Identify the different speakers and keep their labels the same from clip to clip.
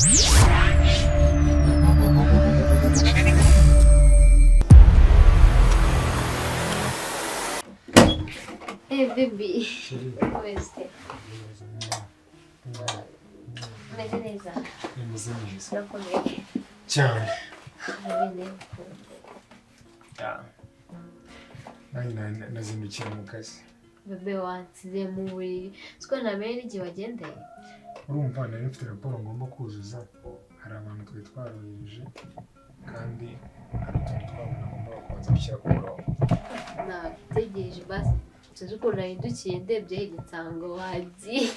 Speaker 1: Hey baby, wese meze neza.
Speaker 2: Bimeze neza.
Speaker 1: Urakomeye?
Speaker 2: Cyane.
Speaker 1: Bene.
Speaker 2: Nanjye nazindukiye mu kazi.
Speaker 1: Bébé, wansize mu buriri, siko namenye n'igihe wagendeye.
Speaker 2: Urumva nari mfite raporo ngomba kuzuza, hari abantu twari twarohereje kandi hari utuntu twabo nagomba kubanza gushyira ku murongo.
Speaker 1: Nategereje basi, sinzi ukuntu nahindukiye ndebye hirya nsanga wagiye.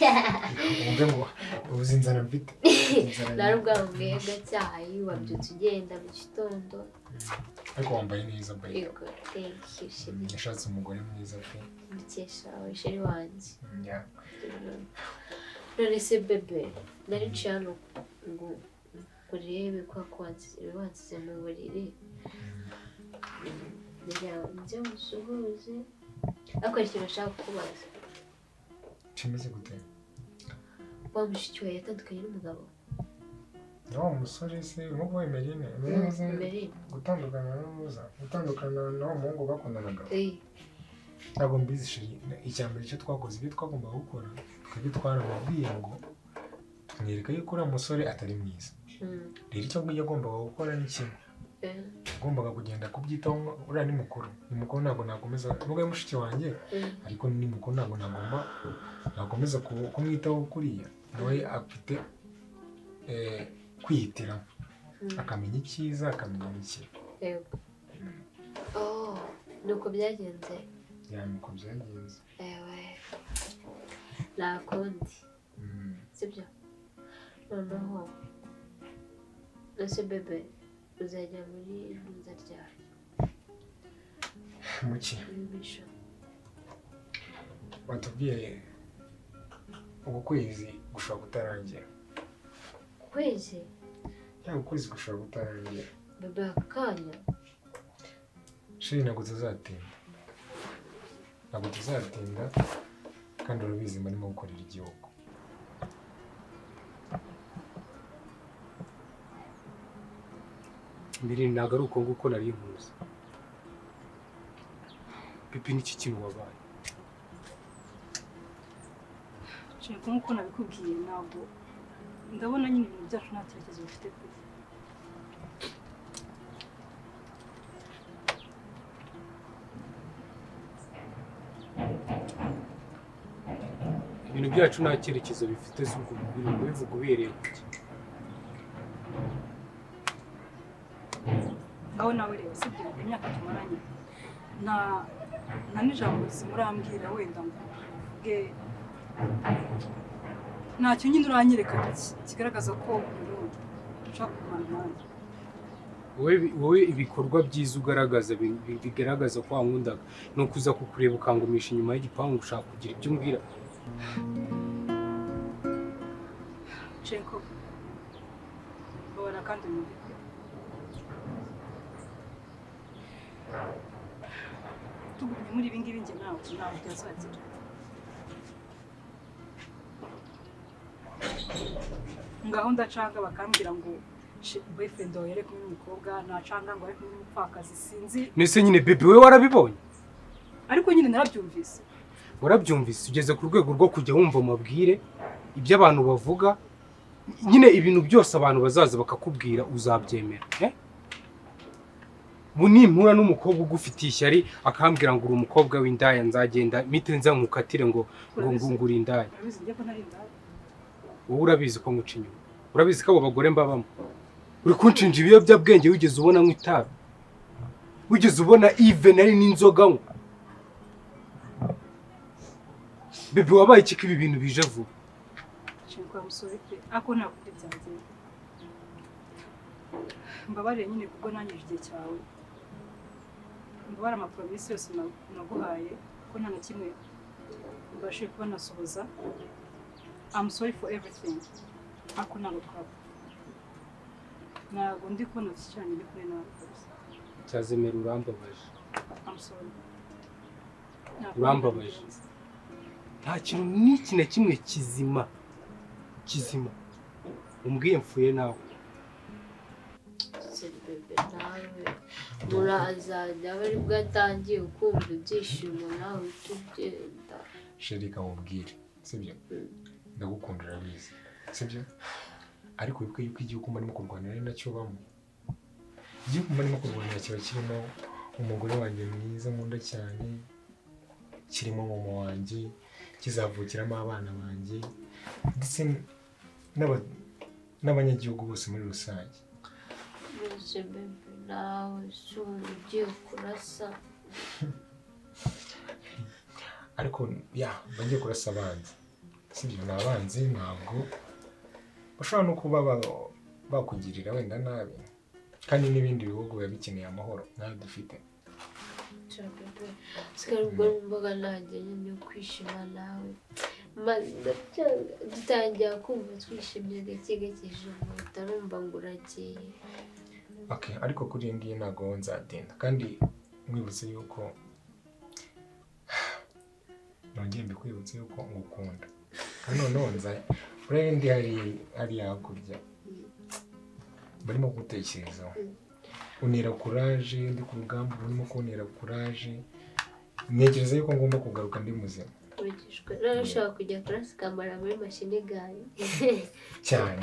Speaker 2: Wumve ngo ubuze inzara mfite. Inzara.
Speaker 1: Nari ubwambwiye gacyayi, wabyutse ugenda mu gitondo.
Speaker 2: Ariko wambaye neza, baby.
Speaker 1: Yego, thank you, chéri.
Speaker 2: Yashatse umugore mwiza pe.
Speaker 1: Mukesha wawe, chéri wanjye.
Speaker 2: Yeah.
Speaker 1: None se bébé, nari nciye hano ngo urebe kwa ko wansize mu buriri, ndagira ngo nze musuhuze, ariko hari ikintu nashaka kukubaza.
Speaker 2: Kimeze gute?
Speaker 1: Wa mushiki wawe yatandukanye n'umugabo?
Speaker 2: Na wa musore se urimo kuvuga Emeline? Emeline se?
Speaker 1: Emeline.
Speaker 2: Gutandukana n'umuza, gutandukana na wa muhungu bakundanaga?
Speaker 1: Eh.
Speaker 2: Ntabwo mbizi, chéri. Icya mbere icyo twakoze, ibyo twagombaga gukora, twebwe twaramubwiye ngo tumwereka yuko uriya musore atari mwiza. Rero icyo yagombaga gukora ni kimwe. Yagombaga kugenda kubyitaho. Uriya ni mukuru, ni mukuru, ntabwo nakomeza, nubwo ari mushiki wanjye, ariko ni mukuru, ntabwo nagomba nakomeza kumwitaho kuriya. Nawe afite kwihitiramo, akamenya icyiza, akamenya n'ikibi.
Speaker 1: Yego, oh, nuko byagenze.
Speaker 2: Yeah, nuko byagenze.
Speaker 1: Ewe, nta kundi. Sibyo? Noneho ese bébé, uzajya muri ntuza ryari?
Speaker 2: Muki?
Speaker 1: Muri mission.
Speaker 2: Batubwiye uku kwezi gushobora kutarangira.
Speaker 1: Kwezi?
Speaker 2: Cyangwa ukwezi gushobora kutarangira.
Speaker 1: Bébé, aka kanya.
Speaker 2: Chéri, ntabwo tuzatinda, ntabwo tuzatinda, kandi urabizi mbarimo gukorera igihugu.
Speaker 3: Mbere ntabwo ari uko nguko nari nkuzi. Pipi, niki kintu wabaye?
Speaker 4: Nshaka, nk'uko nabikubwiye, ntabwo ndabona nyine ibintu byacu nta cyerekezo bifite pe.
Speaker 3: Ibintu byacu nta cyerekezo bifite, si ubwo uri kubivuga ubereye kuki?
Speaker 4: Ngaho nawe reba, sibyo? Imyaka tumaranye, nta n'ijambo rizima urambwira, wenda ngo uvuge ntacyo nyine uranyereka kigaragaza ko unkunda, ushaka kugumana nanjye.
Speaker 3: Wowe ibikorwa byiza ugaragaza bigaragaza ko wankundaga ni ukuza kukureba ukangumisha inyuma y'igipangu, ushaka kugira ibyo umbwira.
Speaker 4: Cenko, babara kandi unyumve pe. Tugumye muri ibi ngibi njye nawe, ntabwo byazagira. Ngaho ndacanga bakambwira ngo boyfriend wawe yari kumwe n'umukobwa, nacanga ngo ari kumwe n'umupfakazi, sinzi.
Speaker 3: Nese nyine bébé, we warabibonye?
Speaker 4: Ariko nyine narabyumvise.
Speaker 3: Warabyumvise, ugeze ku rwego rwo kujya wumva amabwire, ibyo abantu bavuga nyine, ibintu byose abantu bazaza bakakubwira uzabyemera, eh? Ubu nimpura n'umukobwa ugufitiye ishyari akambwira ngo uri umukobwa w'indaya, nzagenda mpite nza nkukatire ngo uri indaya.
Speaker 4: Urabizi njye ko ntari indaya.
Speaker 3: Wowe urabizi ko nkuca inyuma, urabizi ko abo bagore mbabamo, uri kunshinja ibiyobyabwenge. Wigeze ubona nywa itabi? Wigeze ubona even ari n'inzoga nywa? Bébé, wabaye iki ko ibi bintu bije vuba?
Speaker 4: Cenko, musore pe, ariko nta kundi byagenda. Mbabarire nyine kubwo nangije igihe cyawe, mbabare amapromise yose naguhaye ko nta na kimwe mbashije kuba nasohoza. I'm sorry for everything, ariko ntabwo twaba, ntabwo ndi kubona cyane ndi kumwe nawe kabisa.
Speaker 3: Cyazemera, urambabaje.
Speaker 4: I'm sorry. Nta kundi
Speaker 3: Urambabaje.
Speaker 4: nabigenza.
Speaker 3: Nta kintu n'iki na kimwe kizima kizima umbwiye mfuye nawe.
Speaker 1: Se bebe, nawe murazajya aba aribwo atangiye kumva ibyishimo, nawe uhita ugenda.
Speaker 2: Chérie, kamubwire, sibyo? Ndagukunda, urabizi, sibyo? Ariko wibuke yuko igihugu mbarimo kurwanira ari nacyo bamo. Igihugu mbarimo kurwanira kiba kirimo umugore wanjye mwiza nkunda cyane, kirimo mama wanjye, kizavukiramo abana banjye, ndetse n'abanyagihugu bose muri rusange.
Speaker 1: Mbese bebe, nawe si ubu ugiye kurasa?
Speaker 2: Ariko ya bagiye kurasa abanzi, sibyo? Ni abanzi, ntabwo bashobora no kuba bakugirira wenda nabi, kandi n'ibindi bihugu biba bikeneye amahoro nk'ayo dufite.
Speaker 1: Sha bebe, sigara ubwo numvaga nanjye nyine kwishima nawe, maze ndacyanga dutangira kumva twishimye gake gake, ejo utarumva ngo uragiye.
Speaker 2: Okay, ariko kuri iyi ngiyi ntabwo nzatinda, kandi mwibutse yuko nongeye mbikwibutse yuko ngukunda. Kandi noneho nza urebe ndi hariya hakurya barimo gutekerezaho, untera courage. Ndi ku rugamba, urimo kuntera courage, ntekereza yuko ngomba kugaruka ndi muzima.
Speaker 1: Wigishwe rero, ushobora kujya kurasa ukamara muri machine gun.
Speaker 2: Cyane,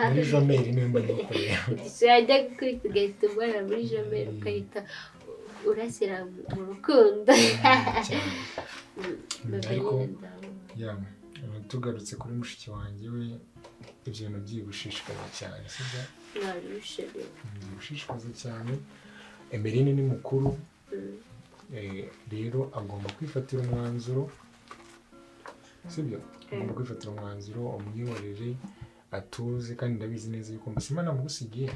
Speaker 2: muri jomeri niwe mba ndimo kureba.
Speaker 1: Yajya gukubita ugahita umara muri jomeri, ukahita urasira mu rukundo.
Speaker 2: Cyane.
Speaker 1: Bebe,
Speaker 2: Ariko
Speaker 1: nyine ndabona.
Speaker 2: Ya, tugarutse kuri mushiki wanjye we, ibyo bintu byigushishikaza cyane, sibyo?
Speaker 1: Mwabishe.
Speaker 2: Byigushishikaza cyane. Emeline ni mukuru. Rero agomba kwifatira umwanzuro, sibyo? Agomba kwifatira umwanzuro, umwihorere atuze. Kandi ndabizi neza yuko mbese Imana amugusigiye,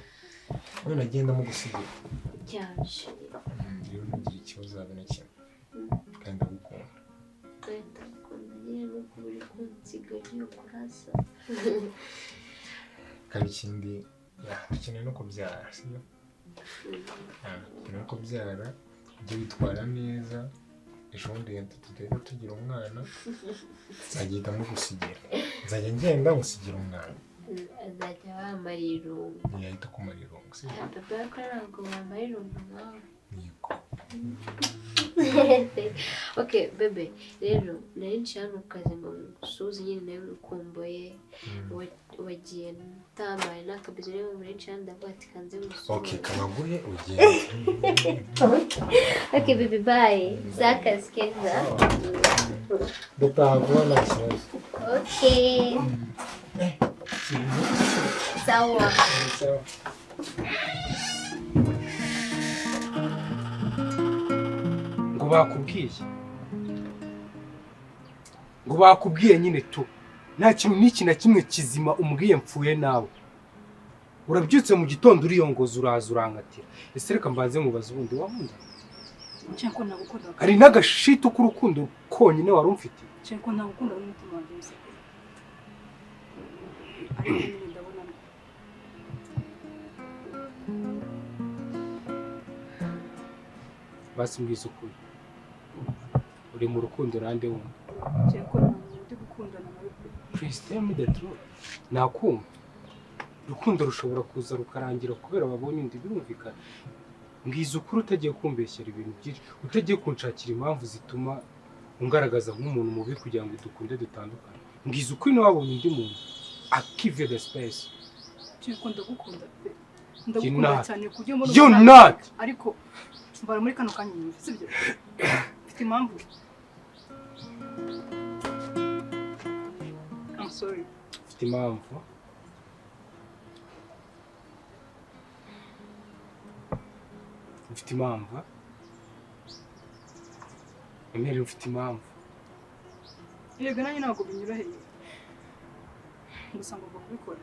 Speaker 2: none agenda amugusigiye.
Speaker 1: Cyane, chérie.
Speaker 2: Rero ntugire ikibazo habe na kimwe, kandi ndagukunda.
Speaker 1: Ndakunda nyine, nuko uri kunsiga ugiye kurasa.
Speaker 2: Kandi ikindi, ya, dukeneye no kubyara, sibyo? Ya, dukeneye no kubyara. Ujye witwara neza, ejo bundi tutahita tugira umwana, nzagenda mugusigira, nzajya ngenda ngusigira umwana.
Speaker 1: Azajya bamara irungu.
Speaker 2: Ntiyahita kumara irungu, sibyo?
Speaker 1: Bebe, ko ntabwo bamara irungu nkawe.
Speaker 2: Yego.
Speaker 1: Ok bebe, rero nari nciye hano ku kazi ngo ngusuhuze nyine, nawe ngukumbuye. Wagiye utamaye n'akabizo, niyo mpamvu nari nciye hano, ndavuga ati kanze ngusuhuze.
Speaker 2: Ok, kabaguhe ugende.
Speaker 1: Ok bebe, bye, z'akazi keza.
Speaker 2: Dutaha vuba, nta kibazo.
Speaker 1: Ok, sawa.
Speaker 2: Sawa.
Speaker 3: Ngo bakubwiye, ngo bakubwiye nyine tu, nta kintu n'iki na kimwe kizima umbwiye mfuye nawe. Urabyutse mu gitondo uriyongoza, uraza urankatira. Ese reka mbanze mubaze, ubundi wankunda?
Speaker 4: Nshaka ko nagukunda.
Speaker 3: Hari n'agashitu k'urukundo konyine wari umfitiye?
Speaker 4: Nshaka ko nagukunda n'umutima wanjye wose pe, ariko nyine ndabona
Speaker 3: Basi mbwiza ukuri, uri mu rukundo nande wumva?
Speaker 4: Nshaka ko nta muntu ndi gukundana nawe pe.
Speaker 3: Please tell me the truth, nakumva. Urukundo rushobora kuza rukarangira kubera babonye undi, birumvikana. Mbwiza ukuri, utagiye kumbeshyera ibintu byinshi, utagiye kunshakira impamvu zituma ungaragaza nk'umuntu mubi kugira ngo dukunde dutandukane. Mbwiza ukuri, niba wabonye undi muntu, I give you the space.
Speaker 4: Nshaka ko ndagukunda pe, ndagukunda
Speaker 3: Not.
Speaker 4: cyane ku buryo mbona
Speaker 3: You
Speaker 4: ubu
Speaker 3: not.
Speaker 4: Ariko mbara muri kano kanya nyumve, sibyo? Mfite impamvu. I'm sorry.
Speaker 3: Mfite impamvu. Mfite impamvu. Emery, mfite impamvu.
Speaker 4: Yego, nanjye ntabwo binyoroheye, gusa ngomba kubikora.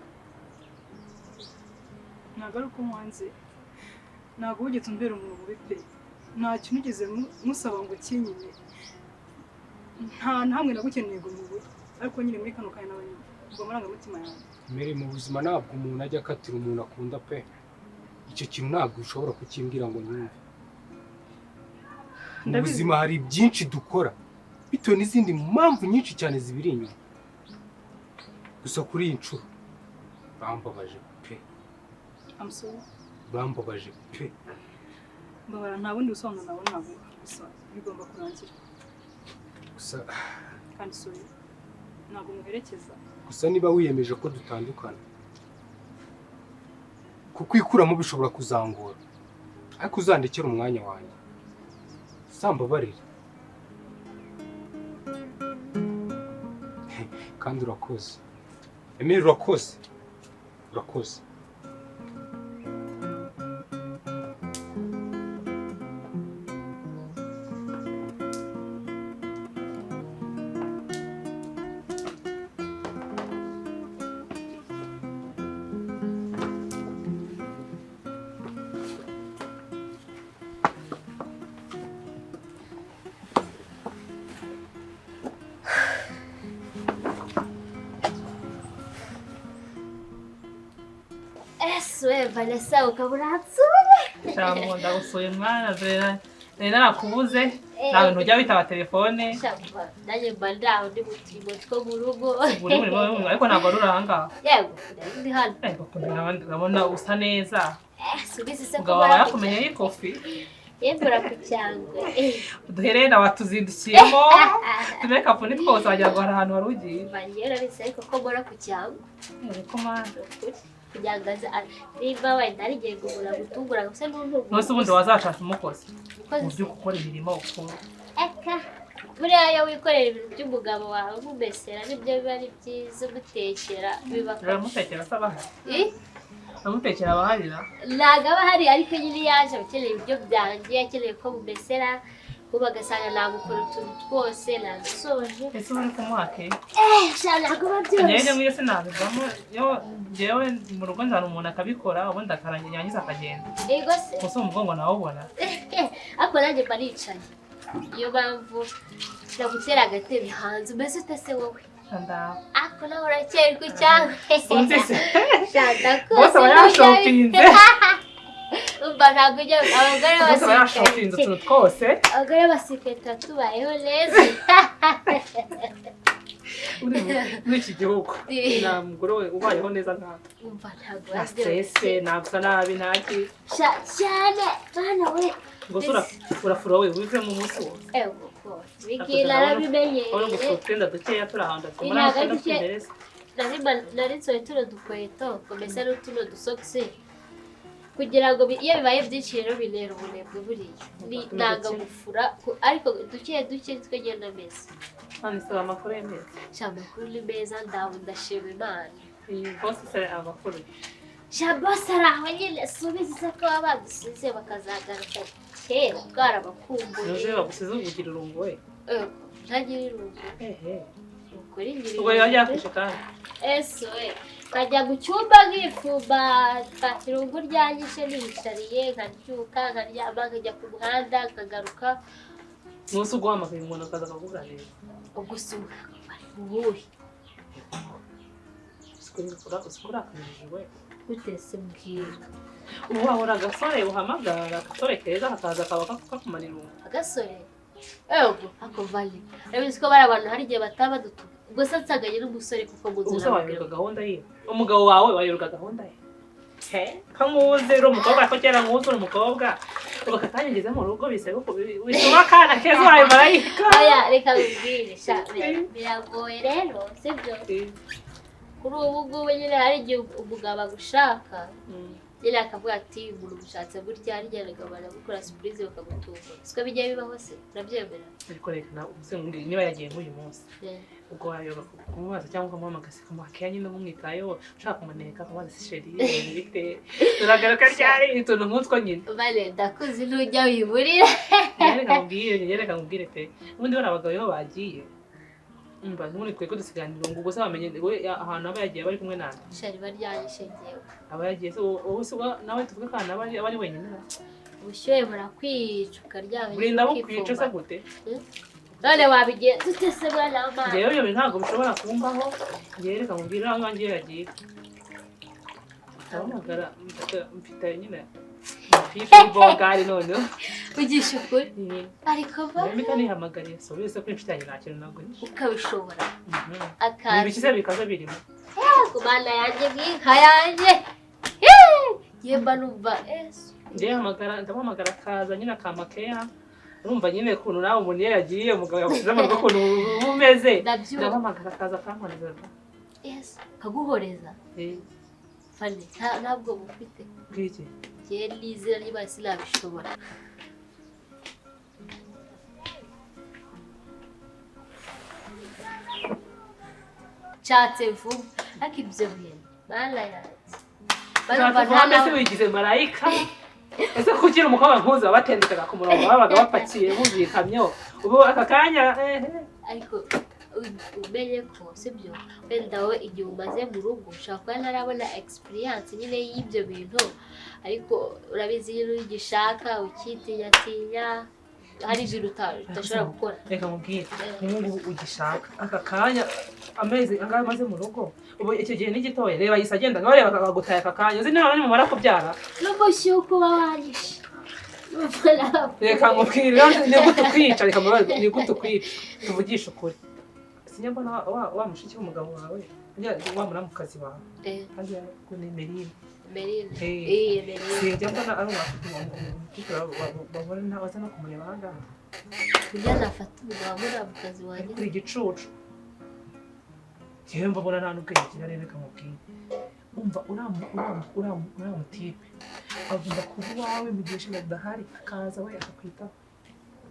Speaker 4: Ntabwo ari uko nkwanze, ntabwo wigeze umbera umuntu mubi pe. Nta kintu ugeze musaba ngo ukinyime, nta na hamwe nagukeneye ngo mubure, ariko nyine muri kano kanya nawe nyine ubwo amarangamutima yanjye.
Speaker 3: Emery, mu buzima ntabwo umuntu ajya akatira umuntu akunda pe. Icyo kintu ntabwo ushobora kukimbwira ngo nyumve. Mu
Speaker 4: Ndabizi.
Speaker 3: buzima hari byinshi dukora bitewe n'izindi mpamvu nyinshi cyane zibiri inyuma. Gusa kuri iyi nshuro Urambabaje pe.
Speaker 4: I'm sorry.
Speaker 3: Urambabaje pe.
Speaker 4: Mbabara, nta bundi busobanuro nabona naguha, gusa bigomba kurangira.
Speaker 3: Gusa
Speaker 4: Kandi sorry, ntabwo muherekeza.
Speaker 3: Gusa niba wiyemeje ko dutandukana, kukwikuramo bishobora kuzangora, ariko uzandekere umwanya wanjye, uzambabarire. Kandi urakoze Emile, urakoze, urakoze.
Speaker 1: Ese Vanessa, ukaba uransura?
Speaker 5: Shambo, ndagusuye mwana, dore nari narakubuze, ntabwo ntujya witaba telefone.
Speaker 1: Shamba, nanjye mba ndaho ndi mu turimo two mu rugo.
Speaker 5: Uri muri mwe, ariko ntabwo wari uri ahangaha.
Speaker 1: Yego, nari ndi hano.
Speaker 5: Ariko ndabona usa neza.
Speaker 1: Subiza se ko
Speaker 5: Umugabo wawe yakumenye y'ikofi.
Speaker 1: Yembura ku cyangwe.
Speaker 5: Uduherena watuzindukiyemo, utumekapu ni twose, wagira ngo hari ahantu wari ugiye.
Speaker 1: Mba njyewe urabizi ariko ko mbora ku cyangwe.
Speaker 5: Ariko mana.
Speaker 1: Ukuri. Kugira ngo aze, nimba wenda hari igihe guhura gutungura gusa n'umuntu.
Speaker 5: Nonese ubundi wazashatse umukozi?
Speaker 1: Umukozi
Speaker 5: Mu byo gukora imirimo uko.
Speaker 1: Eka. Buriya iyo wikorera ibintu by'umugabo wawe umumesera nibyo biba ari byiza, umutekera biba
Speaker 5: Uramutekera se abahari?
Speaker 1: Eh?
Speaker 5: Uramutekera abaharira?
Speaker 1: Ntabwo aba ahari, ariko nyine iyo yaje aba akeneye ibiryo byanjye, akeneye ko mumesera, ubu agasanga nagukora utuntu twose nadusoje.
Speaker 5: Ese uba uri kumuha keya?
Speaker 1: Sha, ntabwo biba
Speaker 5: Njyewe
Speaker 1: byoroshye.
Speaker 5: njyewe sinabivamo, iyo njyewe mu rugo nzana umuntu akabikora, ubundi akarangira yangiza akagenda.
Speaker 1: Yego se.
Speaker 5: Gusa umugongo nawubona.
Speaker 1: Ariko nanjye mba nicaye. Niyo mpamvu nagutera agatebe hanze, umeze ute se wowe?
Speaker 5: Ndaho.
Speaker 1: Ariko nawe urakeye ku cyangwe.
Speaker 5: Unzi se?
Speaker 1: Sha, ndakuzi.
Speaker 5: Bose aba yashopinze.
Speaker 1: Umva, ntabwo ujya abagore
Speaker 5: Bose aba yashopinze utuntu twose.
Speaker 1: Abagore basigaye tuba tubayeho neza.
Speaker 5: Muri iki gihugu nta mugore we ubayeho neza nkatwe.
Speaker 1: Umva, ntabwo
Speaker 5: Nta
Speaker 1: biba
Speaker 5: stress,
Speaker 1: byoroshye.
Speaker 5: nta gusa nabi, nta ki.
Speaker 1: Sha, cyane bana we.
Speaker 5: Gusa urafura we wivemo umunsi wose.
Speaker 1: Ego ko wiki narabimenyereye.
Speaker 5: Urabona gusa utwenda dukeya turahanda twamara
Speaker 1: Ntabwo ari
Speaker 5: utwenda
Speaker 1: duke.
Speaker 5: tw'imbere se.
Speaker 1: Nari nsohoye tuno dukweto ngo n'utuno dusogisi kugira ngo iyo bibaye byinshi rero bintera ubunebwe buriya. Ni
Speaker 5: Tumeze
Speaker 1: nanga
Speaker 5: kimwe.
Speaker 1: gufura ariko duke duke nitwo ngenda meza.
Speaker 5: None se amakuru ye meza?
Speaker 1: Sha, amakuru ni meza, ndaho ndashima Imana.
Speaker 5: Iyi boss se amakuru.
Speaker 1: Sha, boss ari aho nyine, subiza se ko baba badusize bakazagaruka kera bwarabakumbuye.
Speaker 5: Nuze bagusize ubugira irungu we.
Speaker 1: Ego, ntagira irungu.
Speaker 5: Ehe.
Speaker 1: Ukuri ngira
Speaker 5: Ubwo
Speaker 1: irungu.
Speaker 5: yari yakwishe kandi.
Speaker 1: Ese we, nkajya mu cyumba nkifumbata, irungu ryanyishe niyicariye, nkabyuka nkaryama, nkajya ku muhanda nkagaruka.
Speaker 5: Nuse uguhamagaye umuntu akaza akakuganira.
Speaker 1: Ubwo si ubuhe?
Speaker 5: Usikuri akajiji we.
Speaker 1: Gute se mbwira?
Speaker 5: Ubu wahora agasore uhamagara, agasore keza kakaza kaba kakumara irungu.
Speaker 1: Agasore? Ego, ako vale. Urabizi ko bari abantu hari igihe bataba badutuka. Ubwo se nsanganye n'umusore kuko mu nzu
Speaker 5: Ubuse
Speaker 1: namubwira.
Speaker 5: wayoberwa gahunda ye? Umugabo wawe wayoberwa gahunda ye? He? Ko nkuzi uri umukobwa, ko kera nkuzi uri umukobwa. Ubu akanya ngeze mu rugo bisaba ko bituma akana keza wawe marayika.
Speaker 1: Oya, reka nkubwire, sha, biragoye rero, sibyo? Kuri ubu ngubu nyine hari igihe umugabo agushaka, nyine akavuga ati umuntu mushatse gutya, hari igihe abagabo baragukora surprise bakagutungura. Siko bijya bibaho se? Urabyemera?
Speaker 5: Ariko reka na ubuse nkubwire, niba yagiye nk'uyu munsi, ubwo wayoba kumubaza cyangwa ukamuhamagaza ukamuha keya nyine umwitayeho, ushaka kumuneka ukamubaza se chéri bite, turagaruka ryari, utuntu nk'utwo nyine.
Speaker 1: Vale, ndakuzi ntujya wiburira.
Speaker 5: Reka nkubwire pe, ubundi bariya abagabo iyo bagiye, umva n'ubundi twebwe dusigarana irungu, gusa bamenye we ahantu aba yagiye aba ari kumwe nande.
Speaker 1: Sha, riba ryanyishe njyewe.
Speaker 5: Aba yagiye se wowe se nawe tuvuge ko ahantu aba ari wenyine na?
Speaker 1: Ubushyuhe burakwica ukaryama nyine
Speaker 5: Burinda bukwica se
Speaker 1: ukifumbata.
Speaker 5: gute?
Speaker 1: None wabigenza ute se mwana wa mama?
Speaker 5: Njyewe ibyo bintu ntabwo bishobora kumbaho, njyewe reka nkubwire aho iwanjye iyo yagiye. Ndahamagara, mfite nyine amafishi y'ibogari noneho.
Speaker 1: Ugisha ukuri. Ariko
Speaker 5: Njyewe
Speaker 1: bana.
Speaker 5: mpita nihamagariye, si ubizi ko inshuti yanjye nta kintu naguhisha.
Speaker 1: Ukabishobora.
Speaker 5: Ni
Speaker 1: Akazi.
Speaker 5: ibiki se bikaza birimo?
Speaker 1: Ariko mana yanjye nk'inka yanjye. Yemba numva esu.
Speaker 5: Ndamuhamagara ndamuhamagara akaza nyine akamakeya. Urumva nyine ukuntu nawe umuntu iyo yagiye umugabo yagusize mu rugo ukuntu uba umeze.
Speaker 1: Ndabyumva.
Speaker 5: Ndamuhamagara akaza akankoreza.
Speaker 1: Yes, kaguhoreza.
Speaker 5: Eh,
Speaker 1: Fane, ntabwo bufite.
Speaker 5: bw'iki?
Speaker 1: Njye n'izina ry'Imana sinabishobora. Nshatse vuba ariko ibyo bintu mana yanjye. Barumva
Speaker 5: Ushatse vuba mbese
Speaker 1: nta
Speaker 5: wigize marayika. Ese kugira umukobwa nkuzi wabatendekaga ku murongo babaga bapakiye buzuye ikamyo. Ubu aka kanya ehe.
Speaker 1: Ariko umenye ko sibyo wenda wowe igihe umaze mu rugo ushobora kuba ntarabona experience nyine y'ibyo bintu, ariko urabizi nyine ugishaka ukitinyatinya hari ibintu udashobora gukora.
Speaker 5: Reka mubwire ubu ngubu ugishaka aka kanya amezi angahe amaze mu rugo, ubu icyo gihe ni gitoya. Reba yise agenda ngaho, reba akagutaye aka kanya uzi niba nimumara kubyara
Speaker 1: n'umushyuko uba wanyishe.
Speaker 5: Reka nkubwire ni gute ukwica, reka mbabaze ni gute ukwica, tuvugishe ukuri. Sinjya mbona wa mushiki w'umugabo wawe wa muramukazi wawe kandi ngo ni Merine.
Speaker 1: Merine.
Speaker 5: Eh.
Speaker 1: Eh, Merine.
Speaker 5: Sinjya mbona ari umukecuru babona ntawe aza no kumureba aha ngaha.
Speaker 1: Burya nafata umugabo muramukazi wanjye.
Speaker 5: Kuri igicucu. Njyewe mbabona nta n'ubwenge agira rero reka nkubwire. Umva uriya mutipe agomba kuba iwawe mu gihe shema adahari akaza we akakwitaho.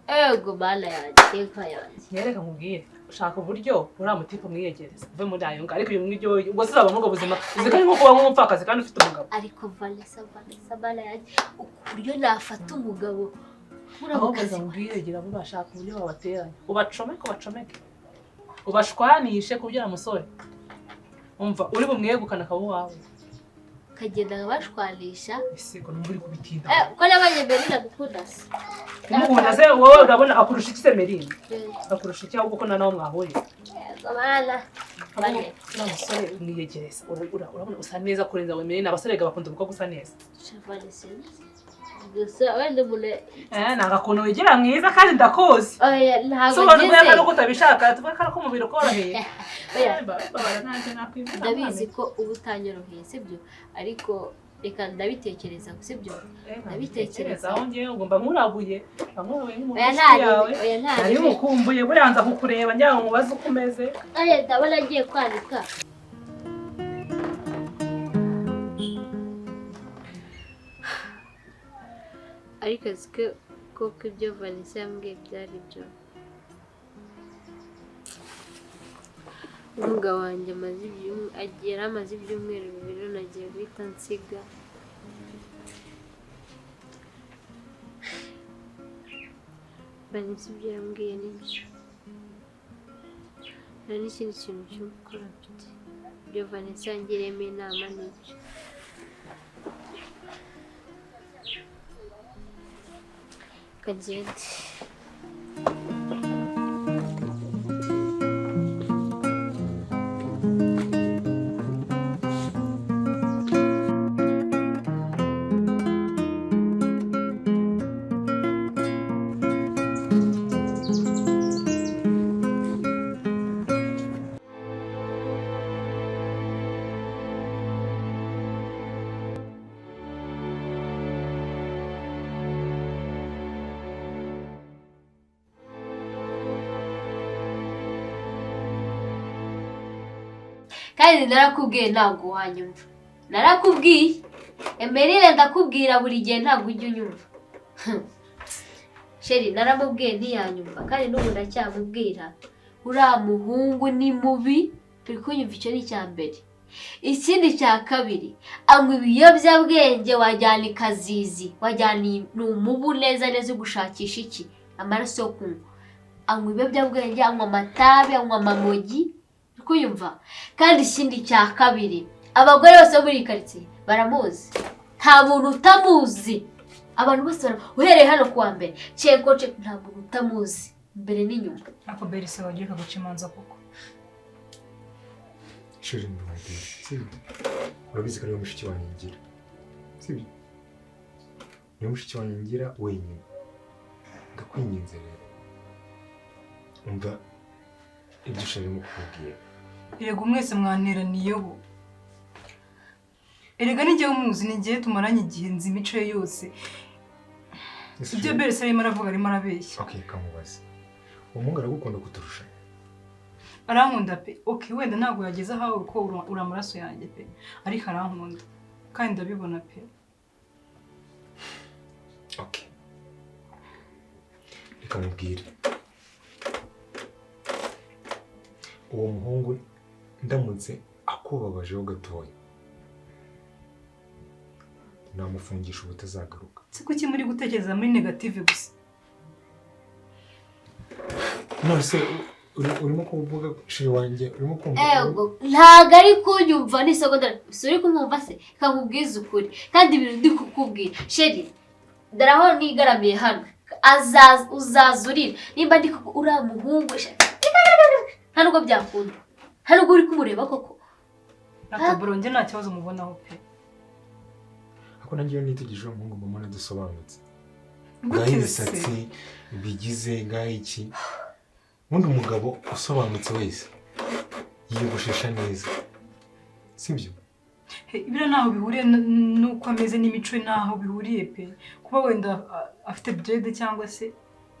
Speaker 1: Ego mana yanjye, inka yanjye.
Speaker 5: Nyereka nkubwire ushaka uburyo uriya mutipe umwiyegereza uve muri ayo ngayo, ariko ibyo ngibyo ubwo se uzaba muri ubwo buzima uzi ko ari nko kuba nk'umupfakazi kandi ufite umugabo.
Speaker 1: Ariko Vanessa, Vanessa mana yanjye, uburyo nafata umugabo
Speaker 5: Ahubwo
Speaker 1: muramukazi
Speaker 5: reka nkubwire gira vuba shaka uburyo babateranya ubacomeke ubacomeke ubashwanishe kubyara musore. Umva uri bumwegukana akaba uwawe.
Speaker 1: Kagenda nkabashwanisha.
Speaker 5: Ese ko numva uri kubitinda.
Speaker 1: Ko nabanye Merine agukunda se.
Speaker 5: Kumukunda se wowe urabona akurusha iki se Merine? Akurusha iki ahubwo ko nta naho mwahuriye.
Speaker 1: Ego mana. Bane.
Speaker 5: Uriya musore umwiyegereza urabona usa neza kurenza we Merine, abasore bakunda umukobwa usa neza.
Speaker 1: Vanessa. Gusa wenda umuntu
Speaker 5: Ni agakuntu wigira mwiza kandi ndakuzi.
Speaker 1: Oya ntabwo
Speaker 5: So ubona
Speaker 1: ngize.
Speaker 5: ko ari uko utabishaka tuvuge ko ari uko umubiri ukoroheye.
Speaker 1: Oya.
Speaker 5: Babara nanjye nakwibwira.
Speaker 1: Ndabizi ko uba utanyoroheye sibyo, ariko reka ndabitekereza sibyo.
Speaker 5: Ndabitekereza aho ngewe ngo mba nkurabuye nk'umuntu
Speaker 1: Oya
Speaker 5: inshuti yawe.
Speaker 1: oya
Speaker 5: Nari
Speaker 1: ntari.
Speaker 5: mukumbuye buriya nza kukureba ngira ngo mubaze uko umeze.
Speaker 1: Oya ndabona agiye kwanika. Ariko aziko koko ibyo Vanessa yambwiye byari byo. Umugabo wanjye yari amaze ibyumweru 2 none agiye guhita nsiga. Vanessa ibyo yambwiye ni byo. Nta n'ikindi kintu cyo gukora mfite. Ibyo Vanessa yangiriyemo inama ni byo. Kagende. Kandi narakubwiye ntabwo wanyumva. Narakubwiye Emerine ndakubwira buri gihe ntabwo ujya unyumva. Sheri naramubwiye ntiyanyumva kandi n'ubu ndacyamubwira. Uriya muhungu ni mubi, turi kunyumva icyo ni icya mbere. Ikindi cya kabiri, anywa ibiyobyabwenge wajyana ikazizi, wajyana ni umubu neza neza ugushakisha iki? Amaraso yo kunywa. Anywa ibiyobyabwenge, anywa amatabi, anywa amamogi. Kuyumva. Kandi ikindi cya kabiri, abagore bose bo muri iyi karitsiye baramuzi, nta muntu utamuzi. Abantu bose uhereye hano kuwa mbere ceko ceko, nta muntu utamuzi mbere n'inyuma.
Speaker 4: Ako Berise wagiye kaguca imanza koko.
Speaker 2: Sheri ndumubwira sibyo, urabizi ko ariwe mushiki wanjye ngira sibyo, niwe mushiki wanjye ngira wenyine. Ndakwinginze rero umva ibyo Sheri arimo kukubwira.
Speaker 4: Yego mwese mwanteraniyeho. Erega ni njyewe umuzi, ni njyewe tumaranye igihe, nzi imico ye yose. Ibyo Berese arimo aravuga arimo arabeshya.
Speaker 2: Okay, kamubaze. Uwo muhungu aragukunda kuturusha?
Speaker 4: Arankunda pe. Okay, wenda ntabwo yageze ahawe kuko uri amaraso yanjye pe. Ariko arankunda kandi ndabibona pe.
Speaker 2: Okay. Reka mubwire. Uwo muhungu ndamutse akubabajeho gatoya, namufungisha ubutazagaruka.
Speaker 4: Si kuki muri gutekereza muri negative gusa?
Speaker 2: None se urimo kuvuga shiri wanjye, urimo kumva?
Speaker 1: Ego, ntago ari kunyumva ni seconda. Si uri kumwumva se? Kamubwiza ukuri. Kandi ibintu ndi kukubwira sheri, daraho nigaramiye hano. Azaza uzazurira nimba ndi uriya muhungu nta nubwo byakunda, nta nubwo uri kumureba koko.
Speaker 4: Ntabwo njye nta kibazo mubonaho pe.
Speaker 2: Ako nanjye iyo nitegereje uwo muhungu mbona adasobanutse. Ngaho imisatsi bigize, ngaho iki. Ubundi umugabo usobanutse wese yiyogoshesha neza, sibyo?
Speaker 4: Ibira ntaho bihuriye n'uko ameze n'imico, ntaho bihuriye pe. Kuba wenda afite dread cyangwa se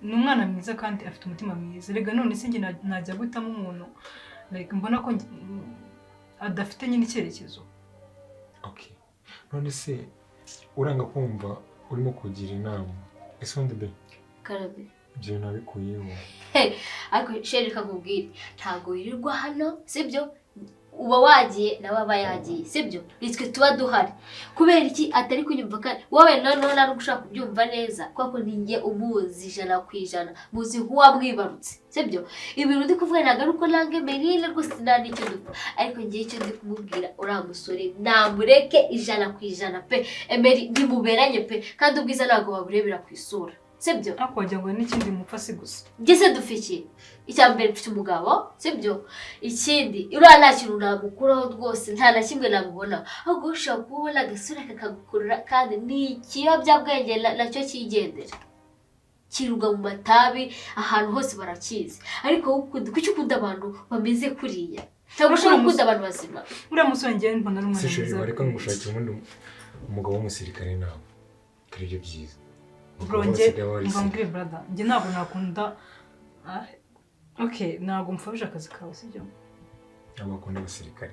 Speaker 4: ni umwana mwiza kandi afite umutima mwiza. Rega none se njye najya guhitamo umuntu like mbona ko adafite nyine icyerekezo.
Speaker 2: Okay. None se uranga kumva urimo kugira inama ese undi be?
Speaker 1: Karabe.
Speaker 2: Ibyo nabikuyeho.
Speaker 1: Ariko sheri kakubwira ntago wirirwa hano, sibyo? Uba wagiye nawe aba yagiye, sibyo? Nitwe tuba duhari. Kubera iki atari kunyumva kandi wowe noneho nta nubwo ushaka kubyumva neza kuko ni njye umuzi 100% muzi nk'uwamwibarutse, sibyo? Ibintu ndi kuvuga ntabwo ari uko nange Merine rwose nta n'icyo dupfa, ariko ngiye icyo ndi kumubwira uriya musore namureke 100% pe. Emery ntimuberanye pe, kandi ubwiza ntabwo baburebera ku isura, sibyo?
Speaker 4: Ariko wagira ngo n'ikindi mupfa si gusa.
Speaker 1: Njye se dufiki icya mbere mfite umugabo, sibyo? Ikindi uriya nta kintu namukuraho rwose, nta na kimwe namubonaho, ahubwo ushobora kubona agasura kakagukurura kandi ni ikiyobyabwenge nacyo cyigendera, kirirwa mu matabi ahantu hose barakizi. Ariko kuki ukunda abantu bameze kuriya? Ntabwo ushobora gukunda abantu bazima.
Speaker 4: Uriya musore njyewe mbona ari umwana mwiza.
Speaker 2: Bareka ngushakira ubundi umugabo w'umusirikare nawe, ari byo byiza.
Speaker 4: Bro, njye mbambwire brother, njye ntabwo nakunda. Okay, ntabwo mfabije akazi kawe, sibyo?
Speaker 2: Ntabwo akunda abasirikare,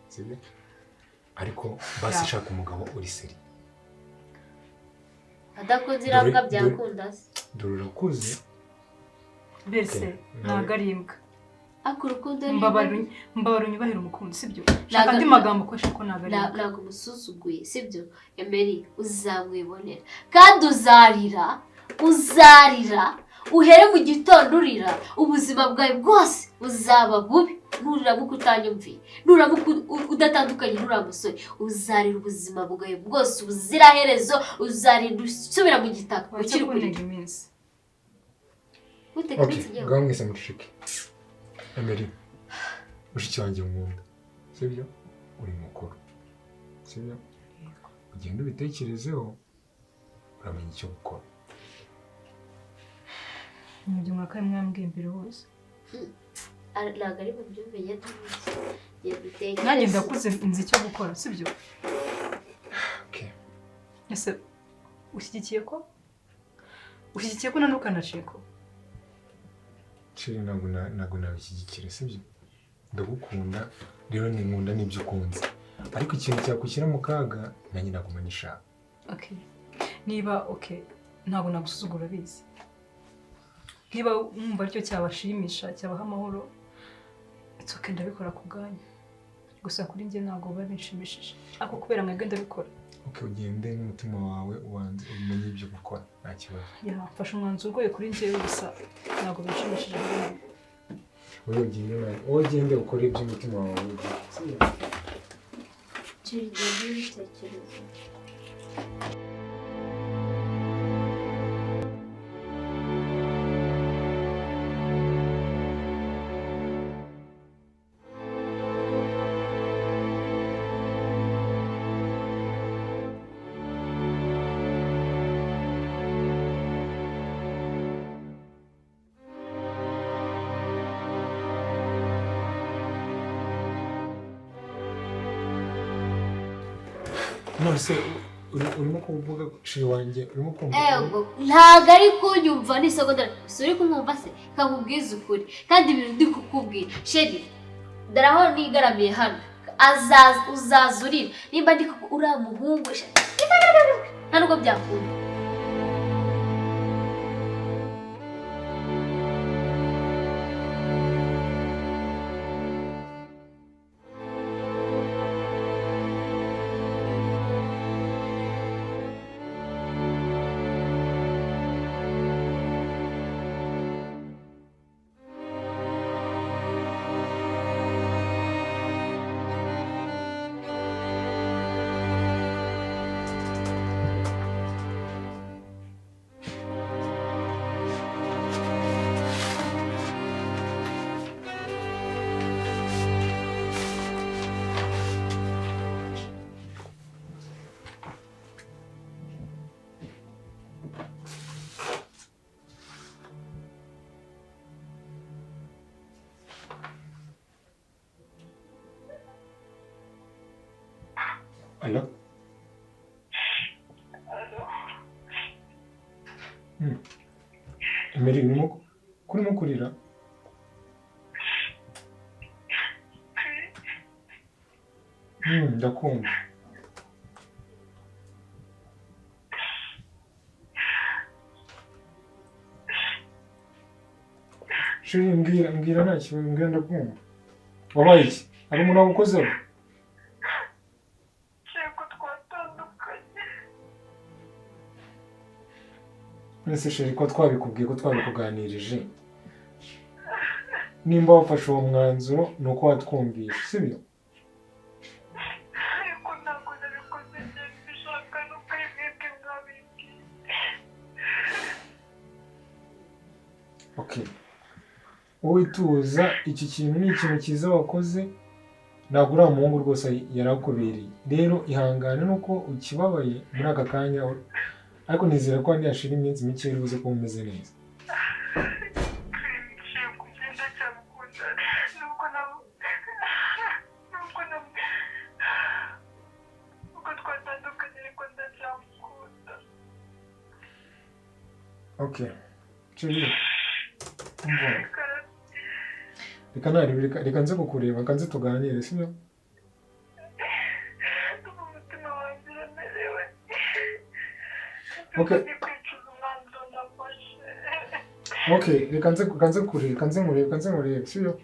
Speaker 2: sibyo? Ariko basi shaka umugabo uri seri.
Speaker 1: Adakunze irambwa byakunda se.
Speaker 2: Dore urakuze.
Speaker 4: Mbese ntabwo ari imbwa.
Speaker 1: Ariko urukundo ni
Speaker 4: mbabara unyubahira umukunzi, sibyo? Shaka andi magambo ukoresha ko ntabwo ari imbwa.
Speaker 1: Ntabwo umusuzuguye, sibyo? Emery uzamwibonera kandi uzarira, uzarira uhere mu gitondo urira, ubuzima bwawe bwose buzaba bubi nuramuka utanyumviye, nuramuka udatandukanye n'uriya musore, uzarira ubuzima bwawe bwose ubuziraherezo, uzarinda usubira mu gitaka ukiri kurira.
Speaker 2: Okay, ngaho mwese muceceke. Emery, mushiki wanjye nkunda, sibyo? Uri mukuru, sibyo? Ugenda ubitekerezeho, uramenya icyo gukora.
Speaker 4: Nibyo mwakaye mwambwiye mbere hose.
Speaker 1: Ntabwo ari bubyumve njye
Speaker 4: nanjye ndakuze nzi icyo gukora, sibyo?
Speaker 2: Okay.
Speaker 4: Ese ushyigikiye ko? Ushyigikiye ko nanukana Ceko?
Speaker 2: Chérie, ntabwo nabishyigikira, sibyo? Ndagukunda rero ninkunda n'ibyo ukunze, ariko ikintu cyakwishyira mu kaga nanjye naguma nishaka.
Speaker 4: Okay. Niba okay, ntabwo nagusuzugura bizi. Niba mwumva aricyo cyabashimisha cyabaha amahoro, it's okay, ndabikora ku bwanyu. Gusa kuri njye ntabwo biba binshimishije, ariko kubera mwebwe ndabikora.
Speaker 2: Okay, ugende n'umutima wawe ubanze umenye ibyo gukora, nta kibazo.
Speaker 4: Mfashe umwanzuro ugoye kuri njyewe, gusa ntabwo binshimishije.
Speaker 2: Wowe ugende nawe, wowe ugende ukore ibyo umutima wawe ugira. None se urimo kuvuga chéri wanjye, urimo kumva?
Speaker 1: Ego, ntabwo ari kunyumva n'isegonda. Si uri kumwumva se? Kakubwiza ukuri kandi ibintu ndi kukubwira chéri, dore aho nigaramiye hano, azaza uzaza urira nimba ndi uriya muhungu, nta nubwo byakunda.
Speaker 2: Alo? Emery, urimo kurira? Ndakumva. Chéri, mbwira nta kibazo, mbwira ndakumva. Wabaye iki? Hari umuntu wagukozeho? Nese chéri, ko twabikubwiye, ko twabikuganirije, nimba wafashe uwo mwanzuro ni uko watwumvisha, sibyo?
Speaker 6: Ariko ntabwo nabikoze mbishaka, nuko mwebwe mwabimbwiye.
Speaker 2: Okay, wowe tuza, iki kintu ni ikintu cyiza wakoze, ntabwo uriya muhungu rwose yarakubereye. Rero ihangane nuko ukibabaye muri aka kanya, ariko nizera ko niyashira iminsi mike uri buze kuba umeze neza. Okay, chéri, umva, reka narebe, reka nze kukureba, reka nze tuganire, sibyo? Okay. Okay, reka nze kureba, reka nze nkurebe, sibyo?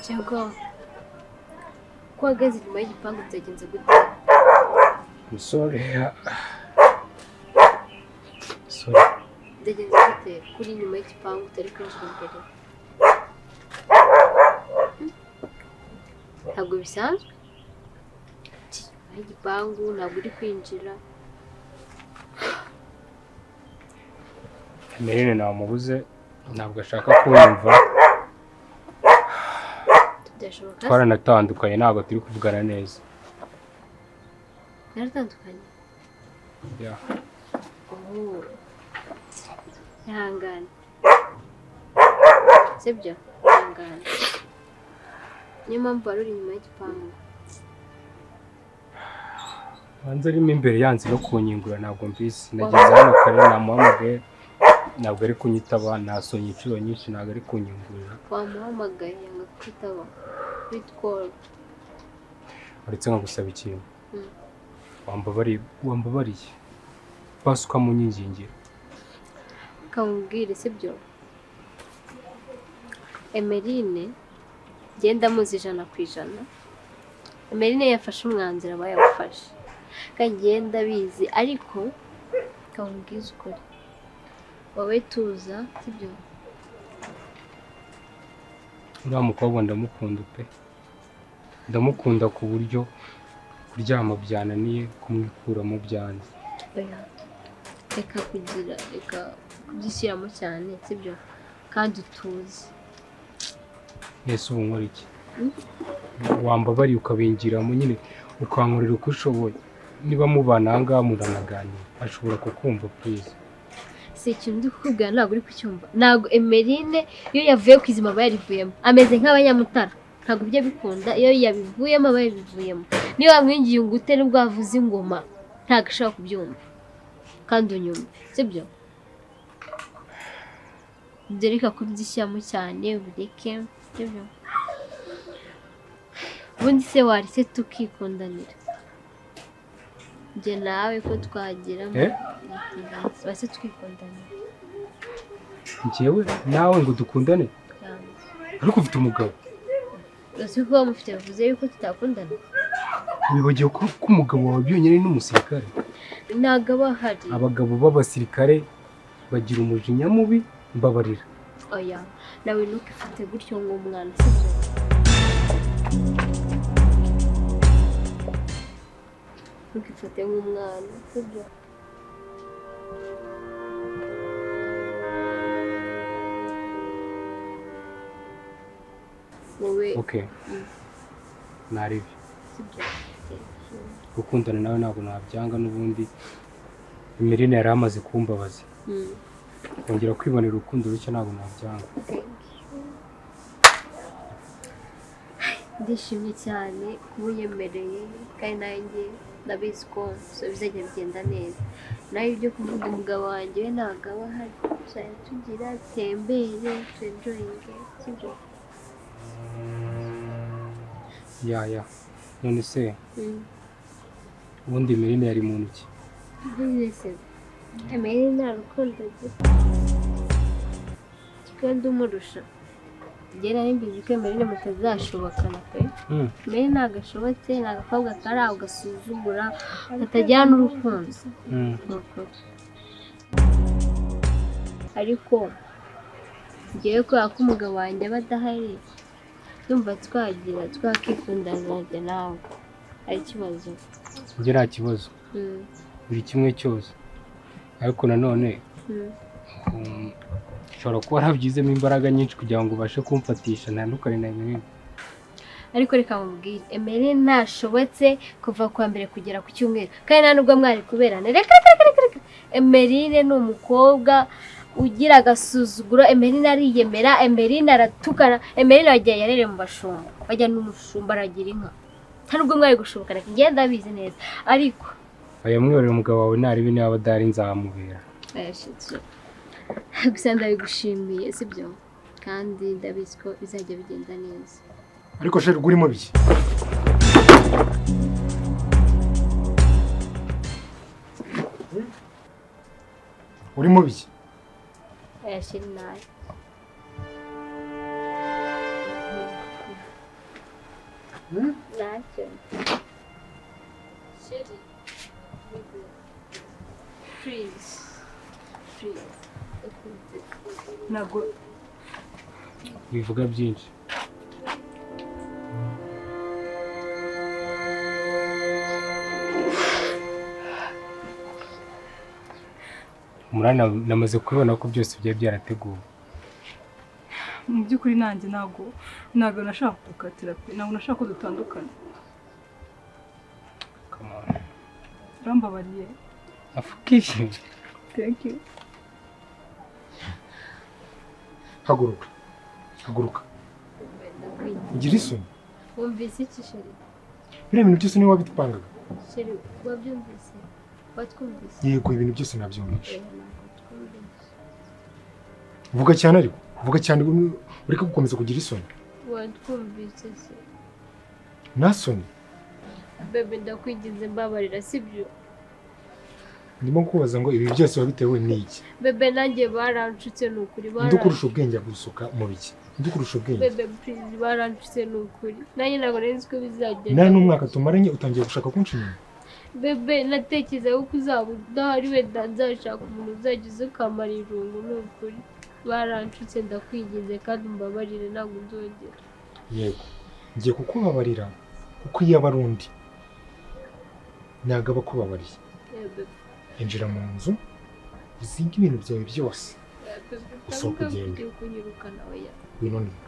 Speaker 1: Jago, ko uhagaze inyuma y'igipangu byagenze gute?
Speaker 3: I'm sorry. Sorry.
Speaker 1: Byagenze gute kuri inyuma y'igipangu utari kwinjira imbere? Ntabwo bisanzwe. Inyuma y'igipangu ntabwo uri kwinjira.
Speaker 3: Emeline namubuze, ntabwo ashaka kumva. Twaranatandukanye, ntabwo turi kuvugana neza.
Speaker 1: Naratandukanye?
Speaker 3: Yeah.
Speaker 1: Oh. Ihangane. Sibyo? Ihangane, niyo mpamvu wari uri inyuma y'igipangu.
Speaker 3: Banza arimo imbere yanze no kunyingura, ntabwo mbizi. Nageze hano kare, namuhamagaye ntabwo ari kunyitaba, nasonye inshuro nyinshi ntabwo ari kunyingurira.
Speaker 1: Wamuhamagaye yanga kwitaba bitworo.
Speaker 3: Uretse nkagusaba ikintu, wambabariye basi ukamunyingingira.
Speaker 1: Kamubwire sibyo, Emeline genda muzi 100%. Emeline yafashe umwanzuro aba yawufashe kandi genda bizi, ariko kamubwize ukuri, wowe tuza sibyo.
Speaker 3: Uriya mukobwa ndamukunda pe, ndamukunda ku buryo kuryama byananiye, kumwikuramo byanze.
Speaker 1: Oya, reka kugira, reka kubyishyiramo cyane sibyo, kandi utuze.
Speaker 3: Ese ubu nkora iki? Wambabariye ukabingiramo nyine, ukankorera uko ushoboye. Niba mubana aha ngaha muranaganira, ashobora kukumva please.
Speaker 1: Si ikintu ndi kukubwira ntabwo uri kucyumva. Ntabwo Emeline iyo yavuye ku izima aba yarivuyemo, ameze nk'abanyamutara, ntabwo bijya bikunda. Iyo yabivuyemo aba yabivuyemo. Niba wamwingiye ingute nubwo wavuze ingoma ntabwo ashobora kubyumva, kandi unyumve sibyo. Ibyo reka kubyishyiramo cyane ubireke sibyo. Ubundi se waretse tukikundanira njye nawe ko twagira base twikundanira
Speaker 3: Njyewe nawe ngo dukundane? Ariko ufite umugabo.
Speaker 1: Uzi ko mufite bivuze yuko tutakundana?
Speaker 3: Wibagiwe ko umugabo wawe byonyine ni umusirikare?
Speaker 1: Ntabwo aba ahari.
Speaker 3: Abagabo b'abasirikare bagira umujinya mubi, mbabarira.
Speaker 1: Oya, nawe ntukifate gutyo nk'umwana sibyo. Ntukifate nk'umwana sibyo. Wowe
Speaker 3: okay, naribi gukundana nawe ntabwo nabyanga, n'ubundi Emeline yari amaze kumbabaza. Kongera kwibonera urukundo rushya ntabwo nabyanga.
Speaker 1: Ndishimye cyane kuba unyemereye, kandi nanjye ndabizi ko bizajya bigenda neza. Nawe ibyo kuvuga umugabo wanjye we ntabwo aba ahari, tuzajya tugira tembere tuenjoyinge sibyo.
Speaker 3: Ya none se ubundi Emeline yari muntu ki?
Speaker 1: Emeline nta rukundo agira kandi umurusha. Njye nari mbizi ko Emeline mutazashobokana pe. Emeline ntabwo ashobotse, ni agakobwa kari aho gasuzugura katagira n'urukundo. Ariko njyewe kubera ko umugabo wanjye aba adahari, ndumva twagira twakikundana njye nawe, ari ikibazo?
Speaker 3: Njye nta kibazo, buri kimwe cyose. Ariko nanone ushobora kuba warabyizemo imbaraga nyinshi kugira ngo ubashe kumfatisha ntandukane na Emeline.
Speaker 1: Ariko reka mubwire, Emeline ntashobotse kuva ku wa mbere kugera ku cyumweru, kandi nta nubwo mwari kuberana. Reka reka reka, Emeline ni umukobwa ugira agasuzuguro, Emeline ariyemera, Emeline aratukana, Emeline wagiye yarere mu bashumba, bajya n'umushumba aragira inka. Nta nubwo mwari gushobokana, ngenda abizi neza. Ariko
Speaker 3: oya, mwihorere umugabo wawe naribi, niba adahari nzamubera.
Speaker 1: Gusa ndabigushimiye sibyo, kandi ndabizi ko bizajya bigenda neza.
Speaker 2: Ariko sheri urimo biki? Urimo biki?
Speaker 1: Oya sheri nawe. Ntacyo. Sheri, please, please.
Speaker 4: Ntabwo
Speaker 3: bivuga byinshi. Umurani namaze kubibona ko byose byari byarateguwe.
Speaker 4: Mu by'ukuri nanjye ntabwo nashaka gukatira pe, ntabwo nashaka ko dutandukana. Urambabariye.
Speaker 3: Afukije.
Speaker 4: Thank you.
Speaker 2: Haguruka. Haguruka.
Speaker 1: Ndakwinginze.
Speaker 2: Ugira isoni.
Speaker 1: Wumvise iki, chéri?
Speaker 2: Biriya bintu byose niwe wabipangaga.
Speaker 1: Chéri, wabyumvise? Watwumvise?
Speaker 2: Yego, ibintu byose nabyumvise.
Speaker 1: Oya, ntabwo twumvise.
Speaker 2: Vuga cyane ariko, vuga cyane, ureke gukomeza kugira isoni.
Speaker 1: Watwumvise se?
Speaker 2: Nta soni.
Speaker 1: Bébé, ndakwinginze, mbabarira, sibyo?
Speaker 2: Ndimo kubaza ngo ibi byose wabitewe n'iki?
Speaker 1: Bébé, nanjye baranshutse, ni ukuri.
Speaker 2: Ndi ukurusha ubwenge agusuka mu biki? Ndi ukurusha ubwenge?
Speaker 1: Bébé, please, baranshutse, ni ukuri. Nanjye ntabwo nari nzi ko bizagenda.
Speaker 2: Nta n'umwaka tumaranye utangiye gushaka kunca inyuma.
Speaker 1: Bébé, natekerezaga ko uzaba udahari, wenda nzashaka umuntu uzajya uza ukamara irungu. Ni ukuri baranshutse. Ndakwinginze kandi umbabarire, ntabwo nzongera.
Speaker 2: Yego, ngiye kukubabarira, kuko iyo aba ari undi ntabwo aba akubabariye.
Speaker 1: Yeah, bébé.
Speaker 2: Injira mu nzu, uzinge ibintu byawe byose.
Speaker 1: Yeah, bébé.
Speaker 2: Usohoke
Speaker 1: Ntabwo
Speaker 2: ugende.
Speaker 1: ugiye kunyirukana, oya.
Speaker 2: Ngwino niba